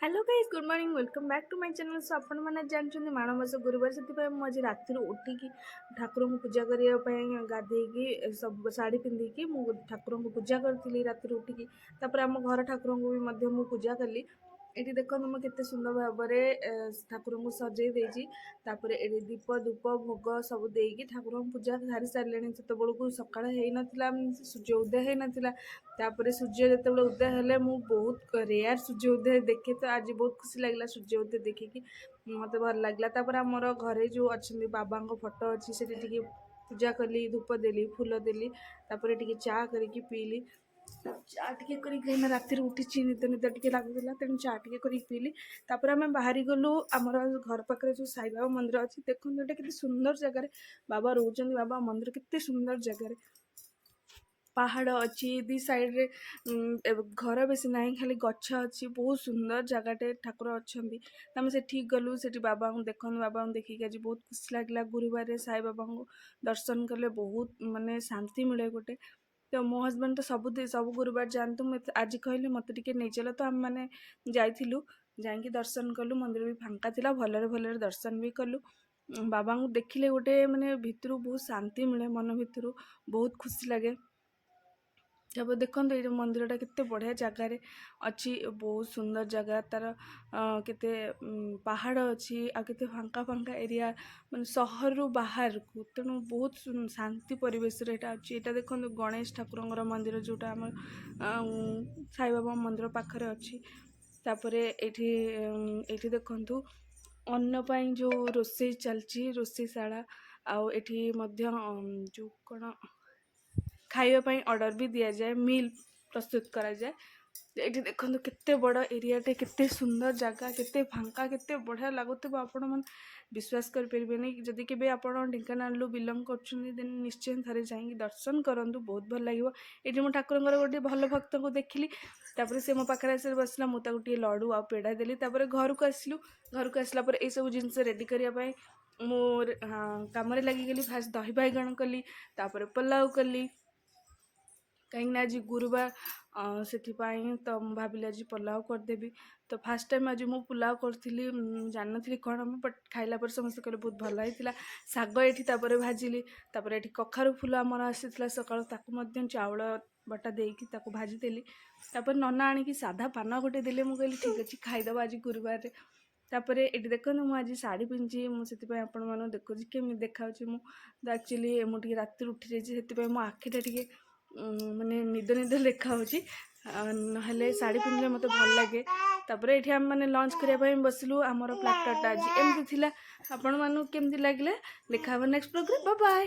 Hello guys, good morning, welcome back to my channel. So ଆପଣମାନେ ଜାଣିଛନ୍ତି ମାଣବସା ଗୁରୁବାର। ସେଥିପାଇଁ ମୁଁ ଆଜି ରାତିରୁ ଉଠିକି ଠାକୁରଙ୍କୁ ପୂଜା କରିବା ପାଇଁ ଗାଧେଇକି, ସବୁ ଶାଢ଼ୀ ପିନ୍ଧିକି ମୁଁ ଠାକୁରଙ୍କୁ ପୂଜା କରିଥିଲି ରାତିରୁ ଉଠିକି। ତାପରେ ଆମ ଘର ଠାକୁରଙ୍କୁ ବି ମଧ୍ୟ ମୁଁ ପୂଜା କଲି। ଏଠି ଦେଖନ୍ତୁ, ମୁଁ କେତେ ସୁନ୍ଦର ଭାବରେ ଠାକୁରଙ୍କୁ ସଜେଇ ଦେଇଛି। ତାପରେ ଏଠି ଦୀପ, ଧୂପ, ଭୋଗ ସବୁ ଦେଇକି ଠାକୁରଙ୍କୁ ପୂଜା ସାରି ସାରିଲେଣି। ସେତେବେଳକୁ ସକାଳ ହେଇନଥିଲା, ସୂର୍ଯ୍ୟ ଉଦୟ ହେଇନଥିଲା। ତାପରେ ସୂର୍ଯ୍ୟ ଯେତେବେଳେ ଉଦୟ ହେଲେ, ମୁଁ ବହୁତ ରେୟାର ସୂର୍ଯ୍ୟ ଉଦୟ ଦେଖେ, ତ ଆଜି ବହୁତ ଖୁସି ଲାଗିଲା ସୂର୍ଯ୍ୟ ଉଦୟ ଦେଖିକି, ମୋତେ ଭଲ ଲାଗିଲା। ତାପରେ ଆମର ଘରେ ଯେଉଁ ଅଛନ୍ତି, ବାବାଙ୍କ ଫଟୋ ଅଛି, ସେଠି ଟିକେ ପୂଜା କଲି, ଧୂପ ଦେଲି, ଫୁଲ ଦେଲି। ତାପରେ ଟିକେ ଚା କରିକି ପିଇଲି। ଚା ଟିକେ କରିକି, କାହିଁକିନା ରାତିରେ ଉଠିଛି, ନିଦ ନିଦ ଟିକେ ଲାଗୁଥିଲା, ତେଣୁ ଚା ଟିକେ କରିକି ପିଇଲି। ତାପରେ ଆମେ ବାହାରି ଗଲୁ ଆମର ଘର ପାଖରେ ଯେଉଁ ସାଇବାବା ମନ୍ଦିର ଅଛି। ଦେଖନ୍ତୁ, ଏଇଟା କେତେ ସୁନ୍ଦର ଜାଗାରେ ବାବା ରହୁଛନ୍ତି। ବାବା ମନ୍ଦିର କେତେ ସୁନ୍ଦର ଜାଗାରେ, ପାହାଡ଼ ଅଛି ଦି ସାଇଡ଼ରେ, ଘର ବେଶୀ ନାହିଁ, ଖାଲି ଗଛ ଅଛି। ବହୁତ ସୁନ୍ଦର ଜାଗାଟେ, ଠାକୁର ଅଛନ୍ତି। ତ ଆମେ ସେଠିକି ଗଲୁ। ସେଠି ବାବାଙ୍କୁ ଦେଖନ୍ତୁ, ବାବାଙ୍କୁ ଦେଖିକି ଆଜି ବହୁତ ଖୁସି ଲାଗିଲା। ଗୁରୁବାରରେ ସାଇ ବାବାଙ୍କୁ ଦର୍ଶନ କଲେ ବହୁତ ମାନେ ଶାନ୍ତି ମିଳେ ଗୋଟେ। ତ ମୋ ହଜବେଣ୍ଡ ତ ସବୁ ସବୁ ଗୁରୁବାର ଯାଆନ୍ତି। ମୁଁ ଆଜି କହିଲି, ମୋତେ ଟିକେ ନେଇଚାଲ। ତ ଆମେମାନେ ଯାଇଥିଲୁ, ଯାଇକି ଦର୍ଶନ କଲୁ। ମନ୍ଦିର ବି ଫାଙ୍କା ଥିଲା, ଭଲରେ ଭଲରେ ଦର୍ଶନ ବି କଲୁ। ବାବାଙ୍କୁ ଦେଖିଲେ ଗୋଟେ ମାନେ ଭିତରୁ ବହୁତ ଶାନ୍ତି ମିଳେ, ମନ ଭିତରୁ ବହୁତ ଖୁସି ଲାଗେ। ତାପରେ ଦେଖନ୍ତୁ, ଏଇ ମନ୍ଦିରଟା କେତେ ବଢ଼ିଆ ଜାଗାରେ ଅଛି, ବହୁତ ସୁନ୍ଦର ଜାଗା ତାର। କେତେ ପାହାଡ଼ ଅଛି ଆଉ କେତେ ଫାଙ୍କା ଫାଙ୍କା ଏରିଆ, ମାନେ ସହରରୁ ବାହାରକୁ, ତେଣୁ ବହୁତ ଶାନ୍ତି ପରିବେଶରେ ଏଇଟା ଅଛି। ଏଇଟା ଦେଖନ୍ତୁ, ଗଣେଶ ଠାକୁରଙ୍କର ମନ୍ଦିର, ଯେଉଁଟା ଆମର ସାଇବାବା ମନ୍ଦିର ପାଖରେ ଅଛି। ତାପରେ ଏଇଠି ଦେଖନ୍ତୁ, ଅନ୍ନ ପାଇଁ ଯେଉଁ ରୋଷେଇ ଚାଲିଛି, ରୋଷେଇଶାଳା। ଆଉ ଏଠି ମଧ୍ୟ ଯେଉଁ କ'ଣ ଖାଇବା ପାଇଁ ଅର୍ଡ଼ର ବି ଦିଆଯାଏ, ମିଲ୍ ପ୍ରସ୍ତୁତ କରାଯାଏ। ଏଇଠି ଦେଖନ୍ତୁ, କେତେ ବଡ଼ ଏରିଆଟେ, କେତେ ସୁନ୍ଦର ଜାଗା, କେତେ ଫାଙ୍କା, କେତେ ବଢ଼ିଆ ଲାଗୁଥିବ। ଆପଣମାନେ ବିଶ୍ୱାସ କରିପାରିବେନି। ଯଦି କେବେ ଆପଣ ଢେଙ୍କାନାଳରୁ ବିଲଙ୍ଗ କରୁଛନ୍ତି, ଦେନ୍ ନିଶ୍ଚୟ ଥରେ ଯାଇକି ଦର୍ଶନ କରନ୍ତୁ, ବହୁତ ଭଲ ଲାଗିବ। ଏଇଠି ମୁଁ ଠାକୁରଙ୍କର ଗୋଟେ ଭଲ ଭକ୍ତଙ୍କୁ ଦେଖିଲି। ତାପରେ ସେ ମୋ ପାଖରେ ଆସିକି ବସିଲା, ମୁଁ ତାକୁ ଟିକେ ଲଡ଼ୁ ଆଉ ପେଡ଼ା ଦେଲି। ତାପରେ ଘରକୁ ଆସିଲୁ। ଘରକୁ ଆସିଲା ପରେ ଏଇସବୁ ଜିନିଷ ରେଡ଼ି କରିବା ପାଇଁ ମୁଁ କାମରେ ଲାଗିଗଲି। ଫାଷ୍ଟ ଦହି ବାଇଗଣ କଲି, ତାପରେ ପଲାଉ କଲି, କାହିଁକିନା ଆଜି ଗୁରୁବାର, ସେଥିପାଇଁ ତ ମୁଁ ଭାବିଲି ଆଜି ପଲାଉ କରିଦେବି। ତ ଫାଷ୍ଟ ଟାଇମ୍ ଆଜି ମୁଁ ପୁଲାଉ କରିଥିଲି। ଜାଣିନଥିଲି କ'ଣ ହବ, ବଟ୍ ଖାଇଲା ପରେ ସମସ୍ତେ କହିଲେ ବହୁତ ଭଲ ହେଇଥିଲା। ଶାଗ ଏଠି ତାପରେ ଭାଜିଲି। ତାପରେ ଏଠି କଖାରୁ ଫୁଲ ଆମର ଆସିଥିଲା ସକାଳୁ, ତାକୁ ମଧ୍ୟ ଚାଉଳ ବଟା ଦେଇକି ତାକୁ ଭାଜିଦେଲି। ତାପରେ ନନା ଆଣିକି ସାଧା ପାନ ଗୋଟେ ଦେଲେ। ମୁଁ କହିଲି, ଠିକ୍ ଅଛି, ଖାଇଦେବା ଆଜି ଗୁରୁବାରରେ। ତାପରେ ଏଠି ଦେଖନ୍ତୁ, ମୁଁ ଆଜି ଶାଢ଼ୀ ପିନ୍ଧିଛି, ମୁଁ ସେଥିପାଇଁ ଆପଣମାନଙ୍କୁ ଦେଖୁଛି କେମିତି ଦେଖାଯାଉଛି ମୁଁ। ତ ଆକ୍ଚୁଆଲି ମୁଁ ଟିକେ ରାତିରୁ ଉଠି ଯାଇଛି, ସେଥିପାଇଁ ମୋ ଆଖିଟା ଟିକେ ମାନେ ନିଦ ନିଦ ଦେଖାହେଉଛି, ନହେଲେ ଶାଢ଼ୀ ପିନ୍ଧିଲେ ମୋତେ ଭଲ ଲାଗେ। ତାପରେ ଏଠି ଆମେ ମାନେ ଲଞ୍ଚ କରିବା ପାଇଁ ବସିଲୁ। ଆମର ପ୍ଲାଟରଟା ଆଜି ଏମିତି ଥିଲା। ଆପଣମାନଙ୍କୁ କେମିତି ଲାଗିଲା? ଦେଖା ହେବ ନେକ୍ସଟ ବ୍ଲଗ୍ରେ। ବାଏ।